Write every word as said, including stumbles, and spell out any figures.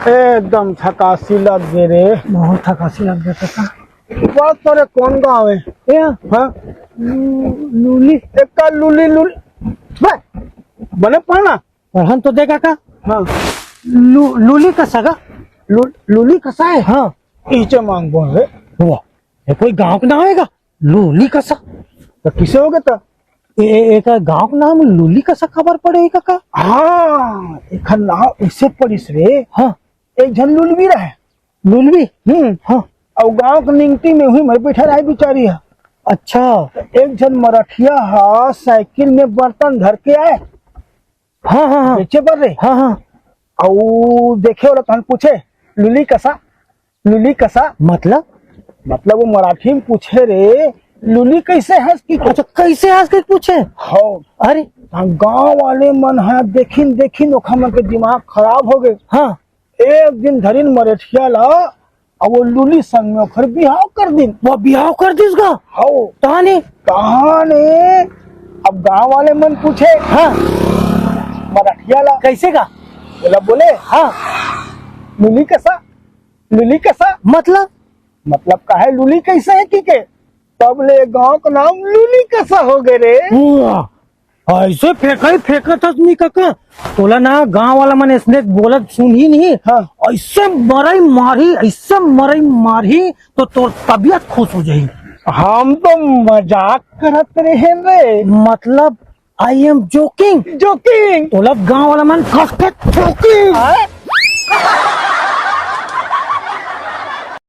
एकदम थकासी लग गे रे। बहुत थकासी लग गे काका। बात करे कौन गाँव हे? ए, हाँ? लू-, लूली। एका लूली, लूली। बे, बने पढ़ना। पढ़न तो दे काका। हाँ। लू-, लूली कसा का? लू-, लूली कसा हे? हाँ। इचे मांग बोल रे। वाह, ये कोई गांव के नाम हे का? लूली कसा? तो किसे होगे तो? ए, ए, एकर गांव के नाम लूली कसा काबर पड़े हे काका? हाँ, एकर नाम इसे पड़िस रे। हाँ। एक झन लुलवी रहे। लुलवी? हम्म। हाँ। अउ गांव के निंगती में उही मर बैठा रहे बिचारी ह। अच्छा। तो एक झन मरठिया ह साइकिल में बर्तन धर के आए। हाँ, हाँ, हाँ। बेचे बर रे। हाँ, हाँ। अउ देखे वाला तहन पूछे, "लूली कसा? लूली कसा?" मतलब? मतलब वो मराठी में पूछे रे, "लूली कैसे हस?" कि अच्छा, कैसे हस कि पूछे? हाँ। अरे। गांव वाले मन ह देखिन देखिन ओखर मन के दिमाग खराब हो गे। हाँ। एक दिन धरिन मरेठिया ला, अउ वो लूली संग में ओखर बिहाव कर दिन। वो बिहाव कर दिस गा? हौ। तहाने? तहाने, अब गांव वाले मन पूछे, हाँ। मरेठिया ला। कैसे गा? बोला, बोले, हाँ। लूली कसा? लूली कसा? मतलब? मतलब का हे लूली कैसे हे कि के? तब ले गांव का नाम लूली कसा हो गे रे। वाह, ऐसे फेंका ही फेंकत हस नी काका। तोला ना गांव वाला मन ऐसने बोलत सुनही नहीं। हाँ। ऐसे मरई मारही, ऐसे मरई मारही तो तोर तबीयत खुश हो जाही। हम तो मजाक करत रहेन रे। मतलब, I am joking। Joking। तोला गांव वाला मन कस के ठोकी। हाँ?